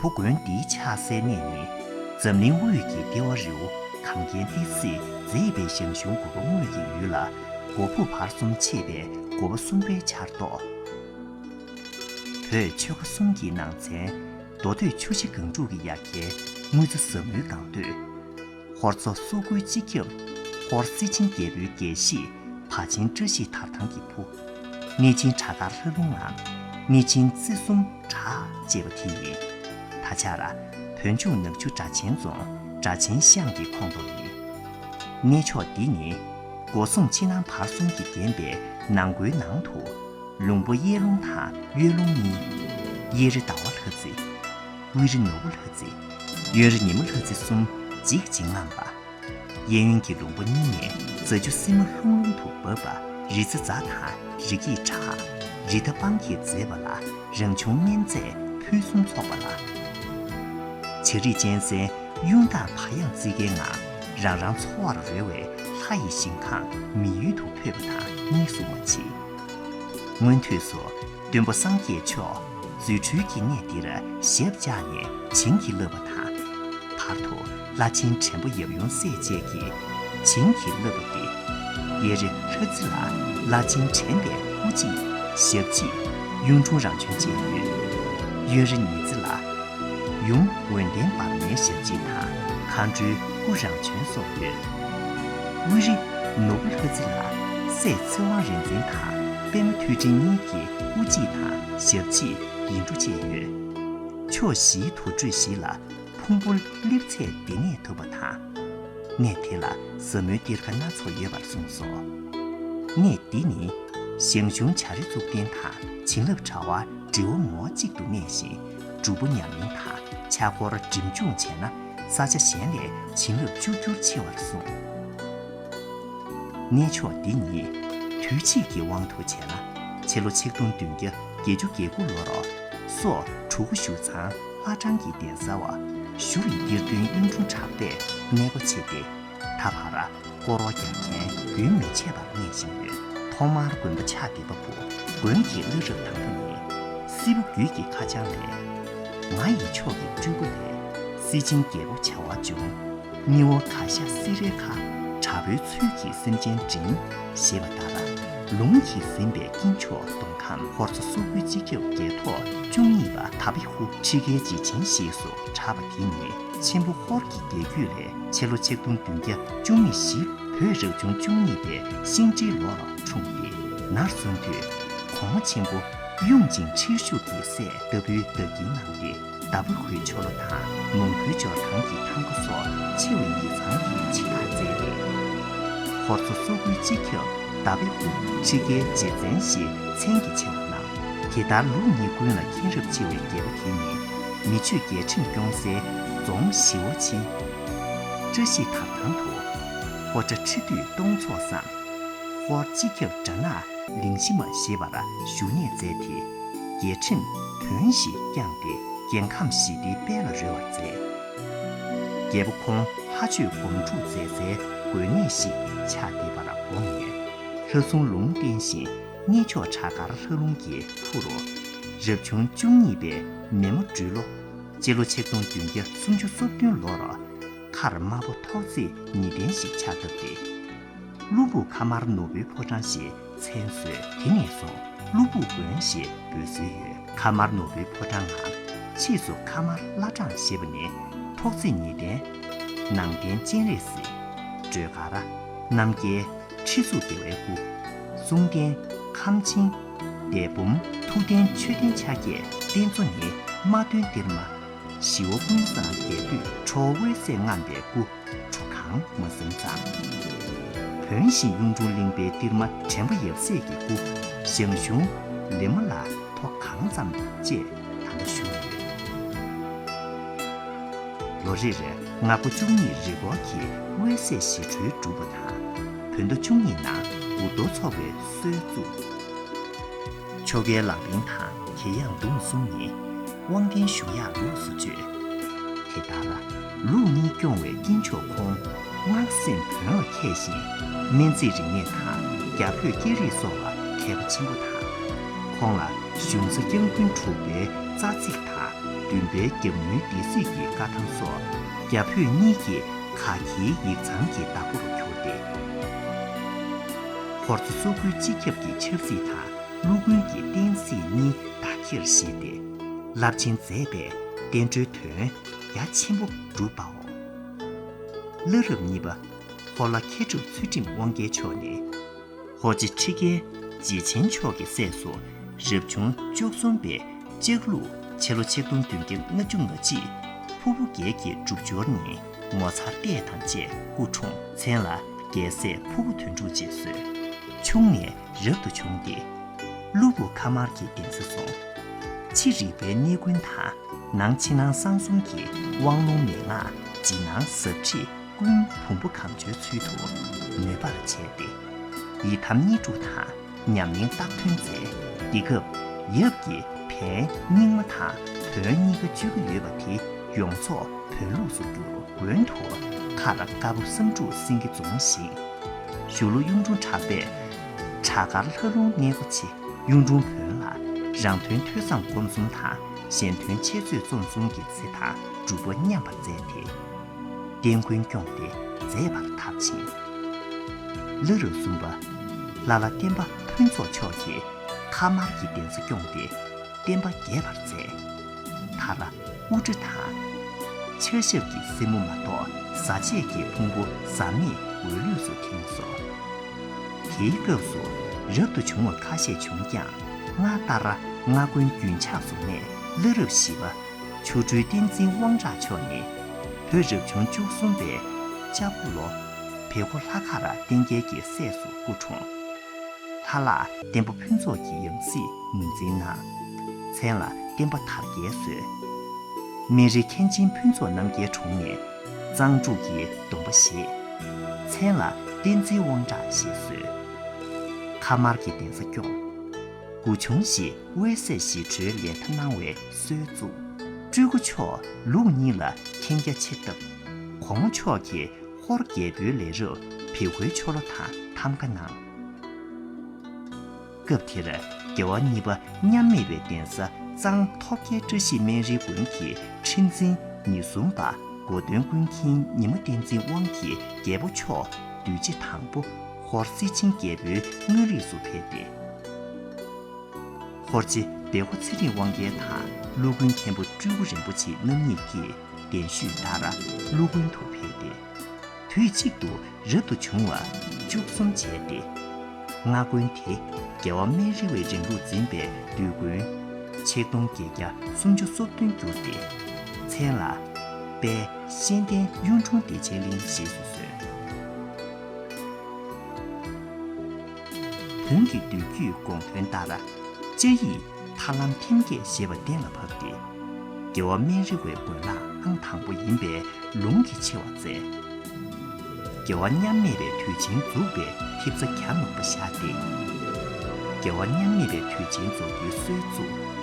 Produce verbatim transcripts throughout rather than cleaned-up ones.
བུ་དགོན་འདིའི་ཕྱག་སའི་གནས་ནི། འཛམ་གླིང་དབུས་ཀྱི་ལྟེ་བ་རི་བོ་གངས་རྒྱན་ཏི་སེས་མཛེས་པའི་ཞང་ཞུང་དགོན་པ་དངོས་ཀྱི་ཡུལ་ལ། སྒོ་ཕུག་བར་གསུམ་ཕྱེས་པའི་སྒོ་པ་གསུམ་པའི་ཆར་གཏོགས། བོད་ཆོལ་ཁ་གསུམ་གྱི་ནང་ཚན། མདོ་སྟོད་ཆུ་བཞི་སྒང་དྲུག་གི་ཡ་གྱལ་དངུལ་རྫ་ཟབ་མོའི་སྒང་སྟོད། ཧོར་མཚོ་སོག་པོའི་སྤྱི་ཁྱབ། ཧོར་སེ་ཆེན་རྒྱལ་པོའི་རྒྱལ་གཞིས་བ་ཆེན་བཀྲ་ཤིས་དར་ཐང་གི་ཕུ། གནས་ཆེན་བྲག་དཀར་ལྷ་ལུང་ངམ། གནས་ཆེན་རྩེ་གསུམ་བྲག་ཅེས་པ་དེ་ཡིན། ད་ཆར་བོད་ལྗོངས་ནག་ཆུ་སྦྲ་ཆེན་རྫོང་སྦྲ་ཆེན་ཤང་གི་ཁོངས་གཏོགས་ཡིན། གནས་མཆོག་འདི་ནི། སྒོ་སྲུང་ཕྱི་ནང་བར་གསུམ་གྱིས་བརྒྱན་པའི་ནང་སྒོའི་ནང་དུ། ལུང་པ་གཡས་ལུང་དང་གཡོན་ལུང་གཉིས། གཡས་རི་ཟླ་བ་ལྷ་རྩེ། དབུས་རི་ནོར་བུ་ལྷ་རྩེ། གཡོན་རི་ཉི་མ་ལྷ་རྩེ་གསུམ་འཇིགས་འཇིགས་རྔམ་པ། གཡས་གཡོན་གྱི་ལུང་པ་གཉིས་ནས་རྫ་ཆུ་བསིལ་མ་ལྷུང་ལྷུང་དུ་འབབ་པ། རི་རྩྭ་འཛག་དང་རི་སྐྱེས་བྲག། རི་མཐའ་སྤང་གིས་མཛེས་པ་ལ་རང་བྱུང་སྨན་རྫས་ཕུན་སུམ་ཚོགས་པ་ལ། བྱ་རིགས་གཅན་གཟན་གཡུང་དྭགས་བ་ཡང་རྩི་ཁའི་ངང་རང་རང་འཚོ་བར་རོལ་བའི་ལྷ་ཡི་ཞིང་ཁམས་མི་ཡུལ་དུ་འཕོས་པ་དང་གཉིས་སུ་མ་མཆིས། སྔོན་དུས་སུ་སྟོན་པ་སངས་རྒྱས་མཆོག་རྫུ་འཕྲུལ་གྱི་གནས་འདིར་ཞབས་བཅགས་ནས་བྱིན་གྱིས་བརླབས་པ་དང་། བར་དུ་ལྷ་ཆེན་དྲན་པ་ཡབ་ཡུམ་སྲས་བཅས་ཀྱིས་བྱིན་གྱིས་བརླབས་པ་སྟེ། གཡས་རི་ལྷ་རྩེ་ལ་ལྷ་ཆེན་དྲན་པའི་སྐུ་གཅིག་ཞབས་གཅིག་གཡུང་དྲུང་རང་བྱོན་བཅས་ཡོད། གཡོན་རི་ཉི་རྩེ་ལ་ཡུམ་འོད་ལྡན་འབར་མའི་ཞབས་གཅིག་དང་མཁའ་འགྲོའི་སྐུ་རང་བྱོན་སོགས་ཡོད། དབུས་རི་ནོར་བུ་ལྷ་རྩེ་ལ་སྲས་ཚེ་དབང་རིག་འཛིན་དང་པདྨ་མཐུ་ཕྲན་གཉིས་ཀྱི་སྐུ་གཅིག་དང་ཞབས་གཅིག་ཡིག་འབྲུ་བཅས་ཡོད། ཕྱོགས་བཞིའི་དུར་ཁྲོད་བཞི་ལ་ཕུང་པོ་གླིབ་ཚད་འདི་ནས་ཐུབ་པ་དང་། གནས་དེ་ལ་ཟབ་མོའི་གཏེར་ཁ་སྣ་ཚོགས་ཡོད་པར་གསུངས་སོ། གནས་འདི་ནི་ཞང་ཞུང་བྱ་རི་གཙུག་ལྡན་དང་བྱིན་རླབས་དྲ་བ་འབྲི་བོ་ངོ་གཅིག་ཏུ་གནས་ཤིང་སྒྲུབ་པ་ཉམས་ལེན་དང་ཕྱག་སྐོར་སྒྲིབ་སྦྱོང་བྱས་ན་ས་ཆ་གཞན་ལས་བྱིན་རླབས་བཅུ་འགྱུར་ཆེ་བར་གསུངས། གནས་མཆོག་འདི་ཉིད་དུས་ཕྱིས་ཀྱི་དབང་དུ་བྱས་ན་ཕྱི་ལོ་ཆིག་སྟོང་བདུན་བརྒྱ་བརྒྱད་ཅུ་གྱ་དགུ་ལོར་སོག་གྲུ་གུ་བཞུགས་ཚང་ལྷ་སྦྲང་གི་གདན་ས་བ་ཞུ་རི་གཏེར་སྟོན་གཡུང་དྲུང་གྲགས་པས་གནས་སྒོ་ཕྱེ་སྟེ། ད་བར་སྐོར་བ་རྒྱག་མཁན་རྒྱུན་མི་ཆད་པར་གནས་བཞིན་ཡོད། ཐོག་མར་དགོན་པ་ཕྱག་བདེ་པ་བུ་དགོན་གྱི་བླ་རབས་དང་པོ་ནི་སྲིལ་བུ་རྒྱུད་ཀྱི་ཁ་བྱང་ལས། ང་ཡི་མཆོག་གི་སྤྲུལ་སྐུ་ལས། སྲིད་ཆེན་རྒྱལ་པོ་བྱ་བ་འབྱུང་། སྨྱུ་བ་ག་ཤ་སི་རའི་ཁ། དྲག་པོའི་ཚུལ་གྱིས་སེམས་ཅན་འདྲེན། ཞེས་པ་ལྟར། ལུང་གིས་ཟིན་པའི་དཀྱིལ་ཆོག་མདོ་ཁམས་ཧོར་མཚོ་སོག་པོའི་སྤྱི་ཁྱབ་རྒྱལ་ཐོག་བཅུ་གཉིས་པ་དཱ་བི་ཧུ་ཁྲི་ཀའི་རྗེ་ཆེན་ཞེས་སུ་གྲགས་པ་དེ་ནི་ཆེན་པོ་ཧོར་གྱི་རྒྱལ་རྒྱུད་ལས་ཕྱི་ལོ་ཆིག་སྟོང་བདུན་བརྒྱ་བཅུ་གཉིས་བཞི་བོད་རབ་བྱུང་བཅུ་གཉིས་པའི་ཤིང་སྤྲེལ་ལོར་འཁྲུངས་ཏེ་ནར་སོན་དུས་གོང་མ་ཆེན་པོ་གཡུང་ཅིང་ཁྲིར་བཞུགས་ཀྱི་སྲས་ལྟ་བུའི་བདག་གིར་གནང་སྟེ། དཱ་བི་ཧུའི་ཆོ་ལོ་དང་མོན་གྷོའི་འབྱོར་ཁང་གི་ཐང་ག་སོགས་ཆེ་བའི་ཡིག་ཚང་གི་ཕྱི་ཐག་བཙལ་ཏེ། ཧོར་མཚོ་སོག་པོའི་སྤྱི་ཁྱབ་དཱ་བི་ཧུ་ཁྲི་ཀའི་རྗེ་བཙན་ཞེས་མཚན་གྱི་ཆེ་བ་གནང་། དེ་ལྟར་ལུགས་གཉིས་ཀུན་ལ་མཁྱེན་རབ་ཆེ་བའི་རྒྱལ་པོ་དེ་ནི་མི་ཆོས་རྒྱལ་ཁྲིམས་སྐྱོང་སའི་རྫོང་ཞི་བ་ཆེན་བཀྲ་ཤིས་དར་ཐང་དུ་ཧོར་སྒྲ་ཁྲི་འདུས་གཏོང་ཚོགས་སམ། ཧོར་སྤྱི་ཁྱབ་དགྲ་ནག་ལིང་ཤི་མ་ཞེས་པར་བཞུགས་གནས་མཛད་དེ། རྒྱལ་ཁྲིམས་བོན་ཞིག་བསྐྱངས་ཏེ་རྒྱལ་ཁམས་ཞི་བདེའི་དཔལ་ལ་རོལ་བར་མཛད། རྒྱལ་པོ་ཁོང་ལྷ་ཆོས་སྒོམ་སྒྲུབ་མཛད་སའི་དགོན་གནས་ཤིག་ཕྱག་བདེ་བར་དགོངས་ནས་ལྷ་སྲུང་ལུང་བསྟན་ཞིང་གནས་མཆོག་བྲག་དཀར་ལྷ་ལུང་གི་ཕུ་རུ་རབ་བྱུང་བཅུ་གཉིས་པའི་མེ་མོ་སྦྲུལ་ལོ་སྤྱི་ལོ་ཆིག་སྟོང་བདུན་བརྒྱ་སུམ་ཅུ་སོ་བདུན་ལོར་མཁར་དམར་པོ་ཐོག་བརྩེགས་ཉི་གདན་ཞིག་ཕྱག་བཏབ་སྟེ། ཀླུ་སྦུག་ཁ་དམར་ནོར་བུའི་ཕོ་བྲང་ཞེས་མཚན་གསོལ། དེ་ནས་བཟུང་ཀླུ་སྦུག་དགོན་ཞེས་འབོད་སྲོལ་ཡོད། ཁ་དམར་ནོར་བུའི་ཕོ་བྲང་ངམ་ཕྱིས་སུ་ཁ་དམར་བླ་བྲང་ཞེས་པ་ནི་ཐོག་བརྩེགས་ཉི་གདན། ནང་རྟེན་སྤྱན་རས་གཟིགས། སྒྲོལ་དཀར། རྣམ་རྒྱལ། ཁྲི་གཙུག་རྒྱལ་བའི་སྐུ། གསུང་རྟེན། ཁམས་ཆེན། སྡེ་འབུམ། ཐུགས་རྟེན་མཆོད་རྟེན་ཕྱག་རྒྱས་རྟེན་གཙོ་ནི་རྨ་སྟོན་ཏིར་མ། ཞི་བ་ཀུན་བཟང་རྒྱས་བསྡུས་ཁྲོ་བོ་འོད་ཟེར་རྔམ་པའི་སྐུ། གྲུ་གང་མ་ཟིན་ཙམ། བོན་ཞིང་གཡུང་དྲུང་གླིང་པའི་ཏིར་མ་དྲན་པ་ཡབ་སྲས་ཀྱི་སྐུ། ཞང་ཞུང་ལི་མ་ལ་ཐོག་གང་ཙམ་བཅས་ད་ལྟ་བཞུགས་ཡོད། ལོ་རེར་ནག་པོ་བཅུ་གཉིས་རི་སྐོར་གྱི་དབལ་གསས་ཞི་ཁྲོའི་སྒྲུབ་པ་དང་། བོད་ཟླ་བཅུ་གཉིས་ནང་འུར་རྡོ་འཚོགས་པའི་སྲོལ་བཙུགས། ཆོ་གའི་ལག་ལེན་དང་གྱེས་དབྱངས་བརྡུང་གསུམ་ནི་དབང་ལྡན་ཞུ་ཡག་ལུགས་སུ་བརྗོད། དེ་ལྟར་ལུགས་གཉིས་སྐྱོང་བའི་དཀྱིལ་ཆོག་ཁོང་སྔར་སེམས་བོན་ལ་མཁས་ཤིང་སྨན་རྩིས་རིག་གནས་དང་རྒྱ་བོད་སྐད་རིགས་སོགས་ལ་མཁས་པ་ཆེན་པོ་དང་། ཁོང་ལ་གཞུང་ས་སྐྱབས་མགོན་དྲུག་པའི་རྩ་ཚིག་དང་། བདུན་པའི་རྒྱབ་ངོའི་སྡེ་སྲིད་ཀྱི་བཀའ་ཐང་སོགས་རྒྱ་བོད་གཉིས་ཀྱི་ག་གིའི་ཡིག་ཚང་གི་བདག་པོ་རུ་གྱུར་ཏེ། ཧོར་ཚོ་སོ་དགུའི་སྤྱི་ཁྱབ་ཀྱི་ཆབ་སྲིད་དང་། ཀླུ་མགོན་གྱི་བསྟན་སྲིད་གཉིས་བདག་གིར་བཞེས་ཏེ། རླབས་ཆེན་མཛད་པའི་བསྟན་འགྲོའི་དོན་རྒྱ་ཆེན་པོ་བསྒྲུབས་པའོ། བླ་རབས་གཉིས་པ་ཧོར་ལྷ་མཁས་གྲུབ་ཚུལ་ཁྲིམས་དབང་རྒྱལ་མཆོག་ནི། ཧོར་རྗེ་ཁྲི་རྒན་རྗེ་ཆེན་མཆོག་གི་སྲས་སུ་རབ་བྱུང་བཅུ་གསུམ་པའི་ལྕགས་ལུག་ཕྱི་ལོ་ཆིག་སྟོང་བདུན་བརྒྱ་ལྔ་བཅུ་ང་གཅིག་ཕུར་བུ་རྒྱལ་གྱི་སྒྲུབ་སྦྱོར་ནི་ངོ་མཚར་ལྟས་དང་བཅས་སྐུ་འཁྲུངས། མཚན་ལ་རྒྱལ་སྲས་ཕུར་བུ་དོན་གྲུབ་ཅེས་གསོལ། ཆུང་ནས་རབ་ཏུ་བྱུང་སྟེ། གློ་བུར་ཁ་དམར་གྱི་གདན་ས་སོང་། ཕྱི་རིག་པའི་གནས་ཀུན་དང་། ནང་ཕྱི་ནང་གསང་གསུམ་གྱི་དབང་ལུང་མན་ངག་ཕྱི་ནང་ཟབ་ཁྲིད་ཀུན་བུམ་པ་གང་བྱོའི་ཚུལ་དུ་ནུས་པར་བྱས་ཏེ། ཡི་དམ་དངོས་གྲུབ་དང་ཉམས་ལེན་རྟགས་ཐོན་མཛད། འདི་སྐབས་ཡབ་ཀྱི་བན་རྙིང་མ་དང་བོན་གཉིས་ཀ་སྤྱོད་ཀྱི་ཡོད་པ་དེ་ཡོངས་རྫོགས་བོན་ལུགས་སུ་བསྒྱུར། དགོན་དུ་མཐར་དཀར་པོ་བསམ་འགྲུབ་སེང་གེ་རྫོང་བཞེངས། གཞུག་ལུ་གཡུང་དྲུང་གྲགས་པས་བྲག་དཀར་ལྷ་ལུང་གནས་སྒོ་ཕྱེ། གཡུང་དྲུང་བོན་ལ་རང་དོན་ཐོས་བསམ་སྒོམ་གསུམ་དང་། གཞན་དོན་འཆད་རྩོད་རྩོམ་གསུམ་གྱི་ཚེ་དང་སྒྲུབ་པ་མཉམ་པར་མཛད་དེ། བསྟན་ཀུན་སྐྱོང་སྟེ་མཛད་པར་མཐར་ཕྱིན། བླ་རབས་གསུམ་པ་ལྷ་ལྷ་བསྟན་པ་ཕུན་ཚོགས་མཆོག་གིས་ཁ་དམར་གྱི་གདན་ས་སྐྱོང་སྟེ། བསྟན་པ་རྒྱས་པར་མཛད། མཐར་དབུ་སྐྲ་དང་། ཕྱག་ཞབས་ཀྱི་སེན་མོ་མ་གཏོགས་ཟ་ཆས་ཀྱི་ཕུང་པོ་ཟ་མེད་འོད་ལུས་སུ་ཐིམ་སོ། དེའི་སྐབས་སུ་རབ་ཏུ་བྱུང་བ་ཁ་ཤས་བྱུང་ཀྱང་། སྔར་ལྟར་སྔ་དགོན་རྒྱུན་ཆགས་སུ་མེད། བླ་རབས་བཞི་པ་ཆོ་འཕྲུལ་བསྟན་འཛིན་དབང་དྲག་མཆོག་ནི་བོད་རབ་བྱུང་བཅུ་གསུམ་པའི་ལྕགས་ཕོ་ལོ། བལ་སྒོ་ལྷ་ཁར་བསྟན་རྒྱལ་གྱི་སྲས་སུ་སྐུ་འཁྲུངས། ལྷ་ལྷ་བསྟན་པ་ཕུན་ཚོགས་ཀྱི་ཡང་སྲིད་ངོས་འཛིན་གནང་། མཚན་ལ་བསྟན་པ་དར་རྒྱས་སྩོལ། སྨན་རིའི་མཁན་ཆེན་ཕུན་ཚོགས་རྣམ་རྒྱལ་དྲུང་ནས་གཙང་ཕྲུག་གི་སྡོམ་པ་བཞེས། མཚན་ལ་བསྟན་འཛིན་དབང་དྲག་ཞེས་གསོལ། ཁ་དམར་གྱི་གདན་ས་སྐྱོང་། དགུ་ཆུང་བཞི་དབལ་སྲས་ཞི་ཁྲོའི་ལས་མཐའ་གནང་བའི་སྲོལ་བཙུགས། སྤྲུལ་སྐུ་མཆོག་ལུགས་གཉིས་ལ་མཁྱེན་རྒྱ་ཆེ་སྟབས། གོང་མ་མཆོག་གིས་ཧོར་རྒྱལ་པོའི་ལས་རབས་བལ་སྒོའི་ཆོ་ལོ་དང་ཐམ་ཀ་གནང་། སྐབས་དེར་རྒྱལ་བ་གཉིས་པ་མཉམ་མེད་པའི་གདན་ས་གཙང་ཐོབ་རྒྱལ་བཀྲ་ཤིས་སྨན་རིའི་དགོན་གྱི་ཁྲི་འཛིན་ཉེར་གསུམ་པ་གོ་སྟོན་ཀུན་མཁྱེན་ཉི་མ་བསྟན་འཛིན་དབང་གིས་རྒྱལ་པོ་མཆོག་དུས་ཆེན་དང་པོ་ཧོར་སེ་ཆེན་རྒྱལ་པོའི་མངའ་རིས་སུ་ཕེབས་ཏེ། ཧོར་རྗེ་བལ་སྒོ་ཚེ་རིང་དབང་རྒྱལ་དང་ཀླུ་མགོན་མཁན་པོ་སྤྲུལ་སྐུ་རིན་པོ་ཆེ་རྣམ་གཉིས་ཀྱིས་གདན་ཞུས་ལྟར་ཀླུ་མགོན་དུ་ཕེབས་ཏེ། དུས་གཅིག་ཏུ་རབ་ཏུ་བྱུང་བ་བཅུ་གསུམ་བྱས་ཏེ། སྔ་དགོན་དེ་རྒྱལ་བ་སྨན་རི་བའི་རིང་ལུགས་འཛིན་པའི་འདུལ་དགོན་ཆིག་སྟོང་བརྒྱད་བརྒྱ་སུམ་ཅུ་སོ་བདུན་བསྒྱུར་ཏེ། མཚན་ལ་དཔལ་གཤེན་བསྟན་གཡུང་དྲུང་བདེ་ཆེན་གླིང་ཞེས་སུ་གསོལ། བོན་གྱི་མདོ་རྒྱུད་དགོངས་དོན་ལྟར། བཅའ་ཡིག་ཐར་ལམ་ཐེམ་སྐས་ཞེས་པ་གཏན་ལ་ཕབ་སྟེ། རྒྱལ་བ་སྨན་རི་བའི་དགོན་ལྷ་ཨང་དང་པོ་ཡིན་པའི་ལུང་གིས་ཕྱེ་བ་མཛད། རྒྱལ་བ་མཉམ་མེད་པའི་དུས་ཆེན་འཛུགས་པའི་ཐེབས་རྩ་གྱ་ནོམ་པ་བཞག་སྟེ། རྒྱལ་བ་མཉམ་མེད་པའི་དུས་ཆེན་རྫོགས་རྒྱུའི་སྲོལ་བཙུགས།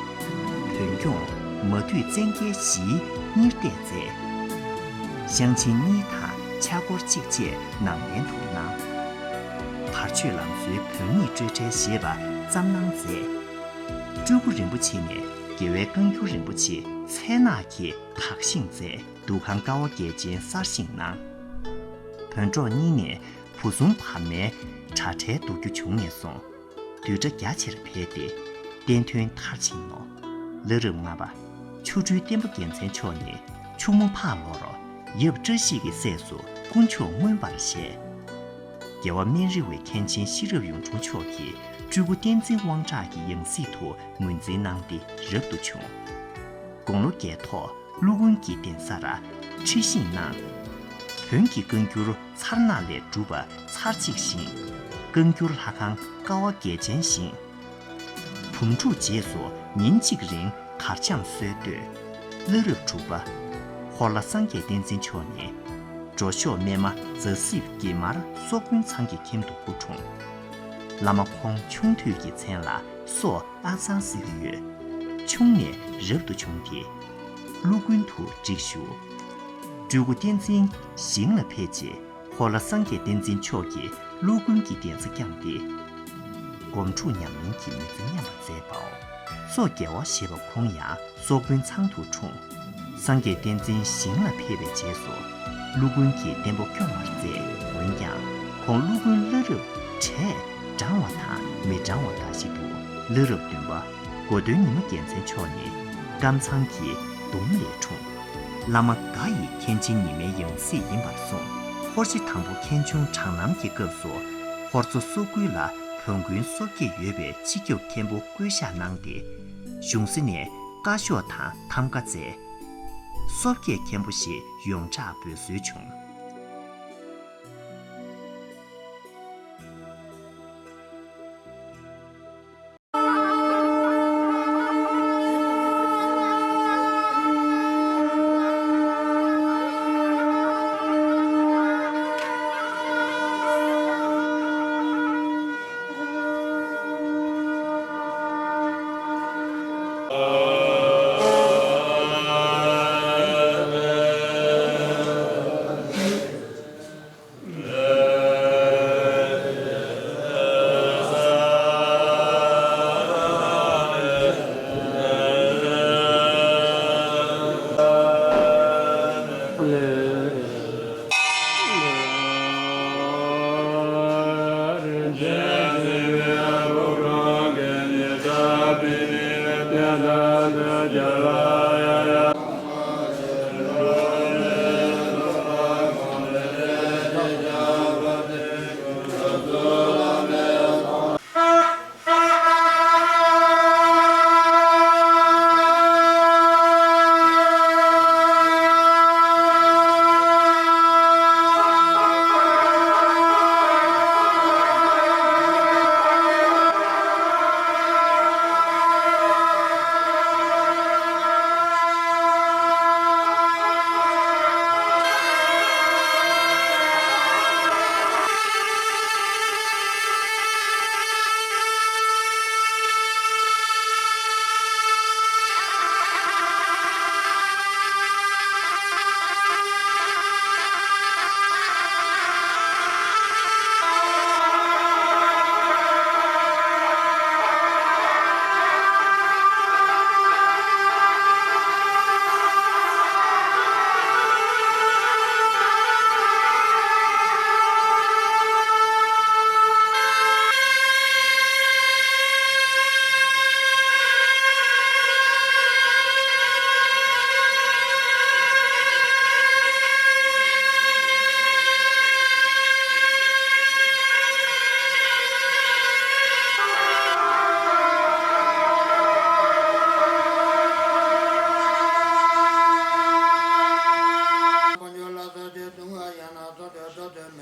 བོན་སྐྱོང་མ་བསྡུས་བཙན་རྒྱལ་བཞིའི་གཉེར་གཏད་མཛད། ཤང་ཆེན་གཉིས་དང་ཕྱག་སྐོར་གཅིག་བཅས་ནང་བསྟན་དུ་གནང་། བར་ཆོད་ལམ་སྲོལ་བོན་ཉིད་སྤྲོས་བྲལ་ཞེས་པ་བརྩམས་གནང་མཛད། སྤྲུལ་སྐུ་རིན་པོ་ཆེ་ནས་རྒྱལ་བའི་བཀའ་འགྱུར་རིན་པོ་ཆེ་མཚལ་ནག་གི་དག་བཞེངས་མཛད། འདུ་ཁང་ཀ་བ་རྒྱལ་ཆེན་གསར་བཞེངས་གནང་། བོན་གྲོགས་གཉིས་ནས་བུ་ཟུང་བར་མའི་དྲ་ཁྲལ་བསྡུ་རྒྱུ་བྱུང་ནས་བཟུང་། བསྡུས་གྲྭ་རྒྱ་ཆེར་འཕེལ་ཏེ། བསྟན་དོན་མཐར་ཕྱིན་ནོ། བླ་རབས་ལྔ་པ་ཆོ་འཕྲུལ་བསྟན་པ་རྒྱལ་མཚན་མཆོག་ནི་ཆུ་མོ་ཕག་ལོར་ཡབ་བཀྲ་ཤིས་ཀྱི་སྲས་སུ་དཀོན་མཆོག་མངོན་པར་བཞེས། རྒྱལ་བ་སྨན་རི་བའི་མཁན་ཆེན་ཤེས་རབ་གཡུང་དྲུང་མཆོག་གིས་སྤྲུལ་སྐུ་བསྟན་འཛིན་དབང་དྲག་གི་ཡང་སྲིད་དུ་ངོས་འཛིན་གནང་སྟེ་རབ་ཏུ་བྱུང་། དགུང་ལོ་བརྒྱད་ཐོག་ཀླུ་དགོན་གྱི་གདན་སར་ཁྲི་བཞེངས་གནང་། བོན་གྱི་བཀའ་འགྱུར་ཚར་ནག་ལས་གྲུབ་པ་ཚར་གཅིག་བཞེངས། བཀའ་འགྱུར་ལྷ་ཁང་ཀ་བ་བརྒྱད་ཅན་བཞེངས། བུམ་སྒྲུབ་རྗེས་སུ་ཉིན་གཅིག་རིང་གར་འཆམ་སྲོལ་གཏོད། བླ་རབས་དྲུག་པ་ཧོར་ལྷ་སངས་རྒྱས་བསྟན་འཛིན་མཆོག་ནས་སྒྲོ་ཤོག་སྨེ་མ་ཛ་སིབ་གྱི་མར་སོག་པོའི་ཚང་གི་ཁྱིམ་དུ་སྐུ་འཁྲུངས། བླ་མ་ཁོང་ཆུང་དུས་ཀྱི་མཚན་ལ་སོག་ཨ་ཚང་ཟེར་གྱི་ཡོད། ཆུང་ནས་རབ་ཏུ་བྱུང་སྟེ། ཀླུ་དགོན་དུ་བསྒྲིགས་བཞུགས། སྤྲུལ་སྐུ་བསྟན་འཛིན་ཞིང་ལ་ཕེབས་རྗེས་ཧོར་ལྷ་སངས་རྒྱས་བསྟན་འཛིན་མཆོག་གིས་ཀླུ་དགོན་གྱི་གདན་ས་བསྐྱངས་ཏེ། སྒོམ་སྒྲུབ་ཉམས་ལེན་གྱི་མི་ཚེ་མཉམ་པར་མཛད་པའོ། སོག་རྒྱལ་བ་ཞེས་པ་ཁོང་ཡང་སོག་དཔོན་ཚང་དུ་འཁྲུངས། སངས་རྒྱས་བསྟན་འཛིན་ཞིང་ལ་ཕེབས་པའི་རྗེས་སུ། ཀླུ་མགོན་གྱིས་བརྟན་པོ་སྐྱོང་བར་མཛད། འོན་ཀྱང་ཁོང་ཀླུ་མགོན་བླ་རབས་གྲས་དྲང་བ་དང་མི་དྲང་བ་འདྲ་ཞིག་འདུག་བླ་རབས་བདུན་པ་གོ་སྟོན་ཉི་མ་རྒྱལ་མཚན་མཆོག་ནི་ཀམ་ཚང་གི་གདུང་ལས་འཁྲུངས། བླ་མ་འགའ་ཡིས་མཁན་ཆེན་ཉི་མའི་ཡང་སྲིད་ཡིན་པར་གསུངས། ཧོར་གཞིས་དང་པོ་མཁན་ཆུང་གྲངས་རྣམ་གྱི་སྐབས་སུ་ཧོར་མཚོ་སོ་ཁུལ་ལ་བོན་དགོན་སོ་བརྒྱད་ཡོད་པའི་སྤྱི་ཁྱབ་མཁན་པོ་བསྐོ་བཞག་གནང་སྟེ། གཞུང་སྲིད་ནས་བཀའ་ཤོག་དང་ཐམ་ག་བསྩལ། སོ་བརྒྱད་མཁན་པོ་ཞེས་ཡོངས་གྲགས་འབོད་སྲོལ་བྱུང་།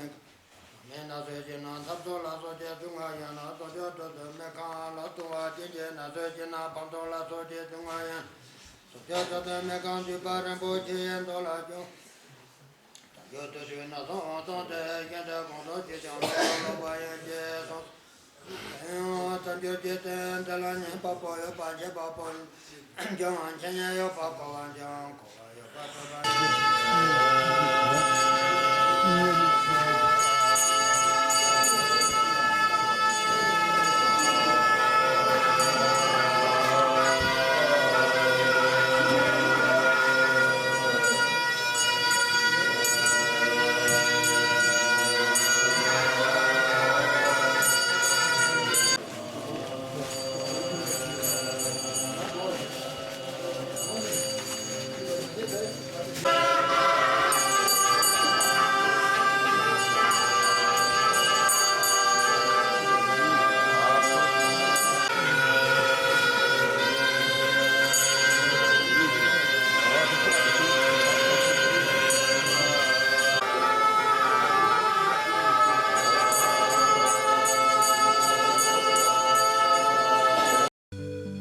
མེད་ན་སོ་སྐྱེ་ན་འཐབ་རྩོད་ལ་སོགས་ཀྱི་སྡུག་བསྔལ་ཡང་ན་སོ་སྐྱེ་སྒྲོ་འདོགས་མེད་གང་ལ་ལྟུང་བ་སྐྱེ་འགྱེད་ན་སོ་སྐྱེ་ན་ཕམ་ཐོགས་ལ་སོགས་ཀྱི་སྡུག་བསྔལ་ཡང་སོ་སྐྱེ་སྒྲོ་འདོགས་མེད་གང་འདུས་པ་རིན་པོ་ཆེའི་མདོ་ལ་འཇུག་དང་རྒྱུ་དུ་དུས་ན་སོང་སྟོང་སྟེ་སྐྱེ་འདྲ་གོང་དུ་ཅི་བྱུང་ལ་ལོག་པ་ཡང་སྐྱེ་སོགས། དང་རྒྱུ་སྐྱེ་སྟེ་འདི་ལ་ཉན་པ་པོ་ཡོད་པ་བྱེད་པ་པོ། ཀྱང་འཆད་ཉན་ཡོད་པ་གོ་བ་ཀྱང་གོ་བ་ཡོད་པ་ཐོབ་པ་ཡིན།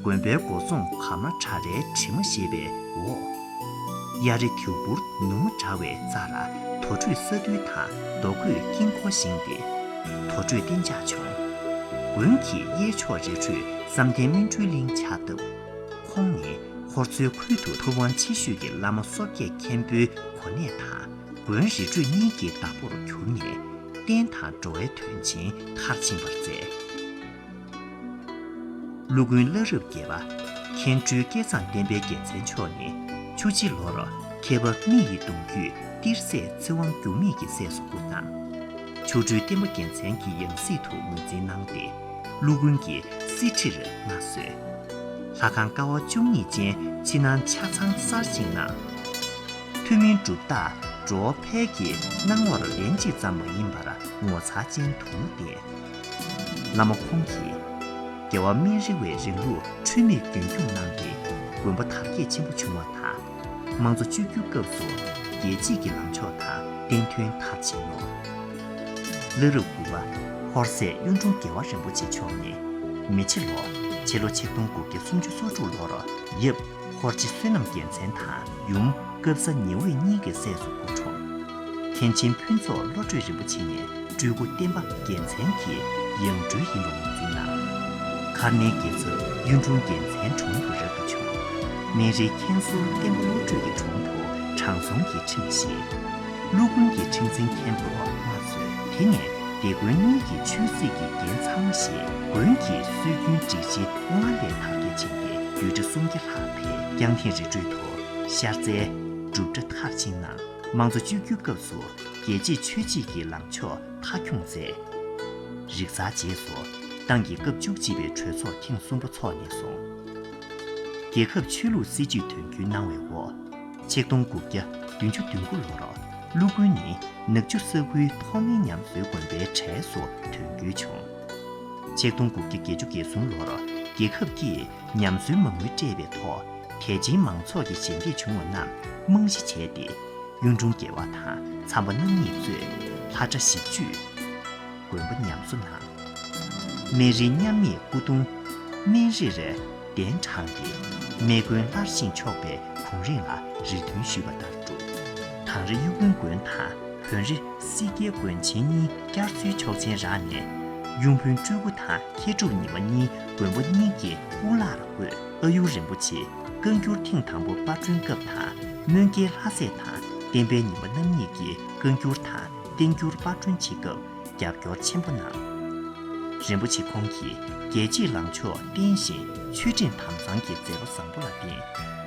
དགོན་པའི་སྒོ་རྫོང་གར་མ་ཁྲ་རལ་དྲི་མ་ཞེས་པའི་འོག་གཡའ་རི་དེའུ་འབུར་ནུ་མ་འདྲ་བའི་རྩ་ལ་དུར་ཁྲོད་ས་འདུལ་དང་རྡོ་བརྐོས་དཀྱིལ་འཁོར་བཞེངས་ཏེ། དུར་ཁྲོད་གཏན་འཇགས་བྱུང་། དགོན་གྱི་གཡས་ཕྱོགས་རི་ཁྲོད་བསམ་གཏན་སྨིན་གྲོལ་གླིང་ཕྱག་བཏབ། ཁོང་ནི་ཧོར་མཚོའི་ཁུལ་དུ་ཐུབ་དབང་ཆེ་ཤོས་ཀྱི་བླ་མ་སོ་བརྒྱད་མཁན་པོའི་གོ་གནས་དང་། དགོན་རི་ཁྲོད་གཉིས་ཀྱི་བདག་པོར་གྱུར་ནས། བསྟན་དང་འགྲོ་བའི་དོན་ཆེན་མཐར་ཕྱིན་པར་མཛད། ཀླུ་མགོན་བླ་རབས་བརྒྱད་པ་མཁན་སྤྲུལ་སྐལ་བཟང་བསྟན་པའི་རྒྱལ་མཚན་མཆོག་ནི་ཆུ་བྱི་ལོར་མཁས་པ་མི་ཡི་གདུང་རྒྱུད་གཏེར་སྲས་ཚེ་དབང་འགྱུར་མེད་ཀྱི་སྲས་སུ་བཀུར་གནང་། མཆོག་སྤྲུལ་བསྟན་པ་རྒྱལ་མཚན་གྱི་ཡང་སྲིད་དུ་ངོས་འཛིན་གནང་སྟེ། ཀླུ་མགོན་གྱི་གསེར་ཁྲིར་མངའ་གསོལ། ལྷ་ཁང་ཀ་བ་བཅུ་གཉིས་ཅན་ཕྱི་ནང་ཆ་ཚང་གསར་བཞེངས་གནང་། ཐུན་མིན་གྲུབ་རྟགས་འགྲོ་བ་ཕལ་གྱི་སྣང་བར་ལན་གཅིག་ཙམ་མ་ཡིན་པར་ངོ་མཚར་ཅན་དུ་བསྟན། བླ་མ་ཁོང་གིས་རྒྱལ་བ་སྨན་རི་བའི་རིང་ལུགས་འཁྲུལ་མེད་རྒྱུན་སྐྱོང་གནང་སྟེ། དགོན་པ་དར་རྒྱས་ཆེན་པོ་བྱུང་བ་དང་། དམངས་གཙོ་བཅོས་བསྒྱུར་སྐབས་སུ་རྒྱལ་གཅེས་ཀྱི་ལངས་ཕྱོགས་དང་བསྟན་དོན་མཐར་ཕྱིན་ནོ། བླ་རབས་དགུ་པ་ཧོར་སྲས་གཡུང་དྲུང་རྒྱལ་བ་རིན་པོ་ཆེ་མཆོག་ནི་མེ་བྱི་ལོ་ཕྱི་ལོ་ཆིག་སྟོང་དགུ་བརྒྱ་སུམ་ཅུ་སོ་དྲུག་ལོར་ཡབ་ཧོར་རྗེ་བསོད་ནམས་རྒྱལ་མཚན་དང་ཡུམ་སྐབས་ས་ཉི་འོད་གཉིས་ཀྱི་སྲས་སུ་སྐུ་འཁྲུངས། མཁན་ཆེན་ཕུན་ཚོགས་བློ་གྲོས་རིན་པོ་ཆེ་ནི་སྤྲུལ་སྐུ་བསྟན་པ་རྒྱལ་མཚན་གྱི་ཡང་སྤྲུལ་ཡིན་པ་ངོས་འཛིན་གནང་། མཁར་རྔའི་རྒྱལ་ཚབ་གཡུང་དྲུང་རྒྱལ་མཚན་དྲུང་དུ་རབ་ཏུ་བྱུང་། སྨན་རིའི་མཁན་ཟུར་བསྟན་པ་བློ་གྲོས་ཀྱི་དྲུང་དུ་དྲང་སྲོང་གི་ཁྲིམས་བཞེས། ཀླུ་མགོན་གྱི་ཁྲིམས་འཛིན་མཁན་པོར་མངའ་གསོལ། དེ་ནས་སྡེ་དགོན་གཉིས་ཀྱི་ཆོས་སྲིད་ཀྱི་འགན་ཚང་མ་བཞེས། དགོན་གྱི་སྲོལ་རྒྱུན་སྒྲིག་གཞི་སྔར་ལས་དར་རྒྱས་ཕྱིན་ཏེ། རྒྱུད་གྲྭ་སུམ་བརྒྱ་ལྷག་འཕེལ། སྐྱང་ཐིང་རི་ཁྲོད་དུ་ཤར་རྩེའི་སྒྲུབ་གྲྭ་མཐར་ཕྱིན་གནང་། དམངས་གཙོ་བཅོས་བསྒྱུར་སྐབས་སུ་རྒྱལ་གཅེས་ཆོས་གཅེས་ཀྱི་ལངས་ཕྱོགས་མཐའ་འཁྱོངས་མཛད། རིགས་གསར་རྗེས་སུ་ཏང་གི་སྐབས་བཅུ་གཅིག་པའི་གྲོས་ཚོགས་ཐེངས་གསུམ་པ་འཚོགས་ནས་བཟུང་། རྒྱལ་ཁབ་ཆོས་ལུགས་སྲིད་ཇུས་དོན་འཁྱོལ་གནང་བའི་འོག་ཆིག་སྟོང་དགུ་བརྒྱ་བདུན་ཅུ་དོན་དགུ་ལོར་ཀླུ་མགོན་ནི་ནག་ཆུ་ས་ཁུལ་ཐོག་མའི་ཉམས་གསོའི་དགོན་པའི་གྲས་སུ་དོན་འཁྱོལ་བྱུང་། ཆིག་སྟོང་དགུ་བརྒྱ་བརྒྱད་ཅུ་གྱ་གསུམ་ལོར་རྒྱལ་ཁབ་ཀྱིས་ཉམས་གསོའི་མ་དངུལ་སྤྲད་པའི་ཐོག་དད་ཅན་མང་ཚོགས་ཀྱི་ཞལ་འདེབས་བྱུང་བ་རྣམས་རྨང་གཞི་བྱས་ཏེ། གཡུང་དྲུང་རྒྱལ་བ་དང་ཚངས་པ་རྣམ་གཉིས་གཙོས་ལྷ་གྲྭ་བཞི་བཅུས་དགོན་པ་ཉམས་གསོ་གནང་། སྨན་རིའི་མཉམ་མེད་སྐུ་གདུང་སྨན་རིར་གདན་དྲངས་ཏེ། སྨན་དགོན་སླར་བཞེངས་ཆོག་པའི་གུང་རིམ་ལ་རེ་འདུན་ཞུས་པ་ལྟར་བསྒྲུབས། དང་རི་གཡུ་དགོན་དགོན་དང་བོན་རི་སྲིད་རྒྱལ་དགོན་ཆེན་གཉིས་བསྐྱར་གསོའི་ཆོག་མཆན་རག་ནས། གཡུང་དཔོན་སྤྲུལ་སྐུ་དང་མཁས་གྲུབ་ཉི་མ་གཉིས་དགོན་པ་གཉིས་ཀྱི་དབུ་བླར་བསྐོས། ཨ་ཡུ་རིན་པོ་ཆེ་བཀའ་འགྱུར་ཐེངས་དང་པོ་པར་སྐྲུན་སྐབས་དང་། སྨོན་རྒྱལ་ལྷ་སྲས་དང་བསྟན་པའི་ཉི་མ་རྣམ་གཉིས་ཀྱིས་བཀའ་འགྱུར་དང་བསྟན་འགྱུར་པར་སྐྲུན་བྱེད་སྐབས་རྒྱབ་སྐྱོར་ཆེན་པོ་གནང་། རིན་པོ་ཆེ་ཁོང་གིས་རྒྱལ་གཅེས་ལངས་ཕྱོགས་བརྟན་ཞིང་ཆོས་ཁྲིམས་དམ་གཙང་གི་མཛད་པ་བཟང་པོ་ལ་བརྟེན།